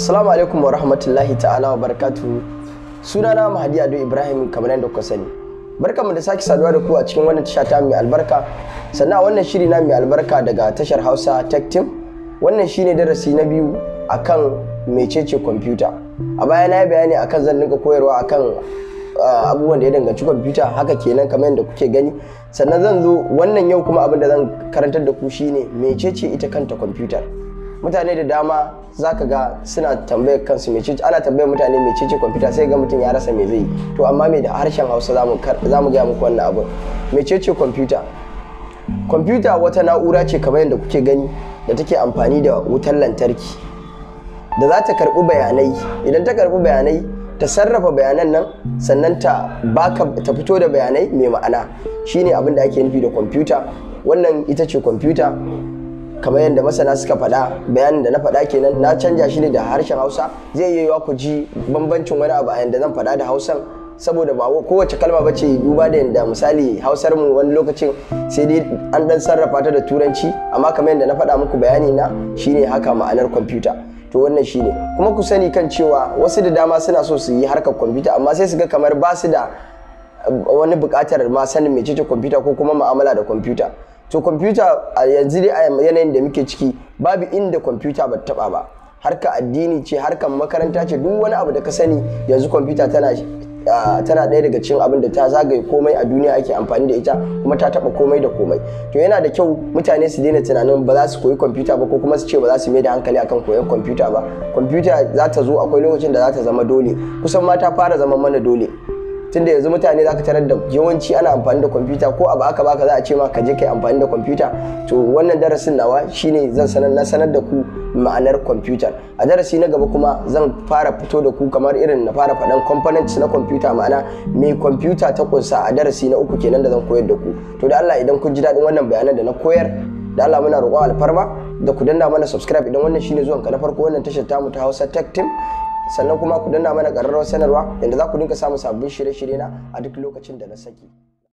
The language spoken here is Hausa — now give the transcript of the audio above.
Assalamu alaikum wa rahmatullahi ta'ala wa barakatuhu. Sunana Mahadi Ado Ibrahim, kamar yadda kuka sani. Barkanmu da sake saduwa da ku a cikin wannan tasha ta mai albarka. Sannan a wannan shiri na mai albarka daga tashar Hausa Tech Team. Wannan shine darasi na biyu akan mecece kwamfuta. A baya na yi bayani akan zan dinga koyarwa akan abubuwan da ya danganci kwamfuta, haka kenan kamar yadda kuke gani. Sannan zan zo wannan yau kuma abin da zan karantar da ku shine mecece ita kanta kwamfutar. Mutane da dama zaka ga suna tambayar kansu mecece, ana tambayar mutane mecece kwamfuta, sai ga mutum ya rasa me zai yi. To amma me da harshen Hausa zamu gaya muku wannan abun. Mecece kwamfuta? Kwamfuta wata na'ura ce kamar yadda kuke gani da take amfani da wutar lantarki, da za ta karɓi bayanai. Idan ta karɓi bayanai, ta sarrafa bayanan nan, sannan ta baka, ta fito da bayanai mai ma'ana. Shine abin da ake nufi da kwamfuta. Wannan ita ce kwamfuta kamar yadda masana suka faɗa. Bayanin da na faɗa kenan, na canja shi ne da harshen Hausa. Zai iya yiwuwa ku ji bambancin wani abu a yanda zan faɗa da Hausan, saboda ba kowace kalma ba ce, duba da yadda misali Hausar mu wani lokacin sai dai an dan sarrafa ta da Turanci. Amma kamar yadda na faɗa muku, bayani na shine haka ma'anar kwamfuta. To wannan shine. Kuma ku sani kan cewa wasu da dama suna so su yi harkar kwamfuta, amma sai su ga kamar ba su da wani buƙatar ma sanin mecece kwamfuta ko kuma mu'amala da kwamfuta. To kwamfuta a yanzu dai, a yanayin da muke ciki, babu inda kwamfuta ba ta taɓa ba. Harka addini ce, harkar makaranta ce, duk wani abu da ka sani, yanzu kwamfuta tana ɗaya daga cikin abin da ta zagaye komai a duniya ake amfani da ita, kuma ta taɓa komai da komai. To yana da kyau mutane su daina tunanin ba za su koyi kwamfuta ba, ko kuma su ce ba za su mai da hankali akan koyon kwamfuta ba. Kwamfuta za ta zo, akwai lokacin da za ta zama dole. Kusan ma ta fara zama mana dole, tunda yanzu mutane za ka tarar da yawanci ana amfani da kwamfuta. Ko abu aka baka, za a ce ma ka je kai amfani da kwamfuta. To wannan darasin nawa shine zan sanar na sanar da ku ma'anar kwamfuta. A darasi na gaba kuma zan fara fito da ku kamar irin na fara faɗan components na kwamfuta, ma'ana me kwamfuta ta kunsa, a darasi na uku kenan da zan koyar da ku. To da Allah, idan kun ji daɗin wannan bayanan da na koyar, da Allah muna roƙon alfarma da ku danna mana subscribe idan wannan shine zuwanka na farko wannan tashar tamu ta Hausa Tech Team. Sannan kuma ku danna mana ƙararrawar sanarwa yadda za ku dinga samun sabbin shirye-shirye na a duk lokacin da na saki.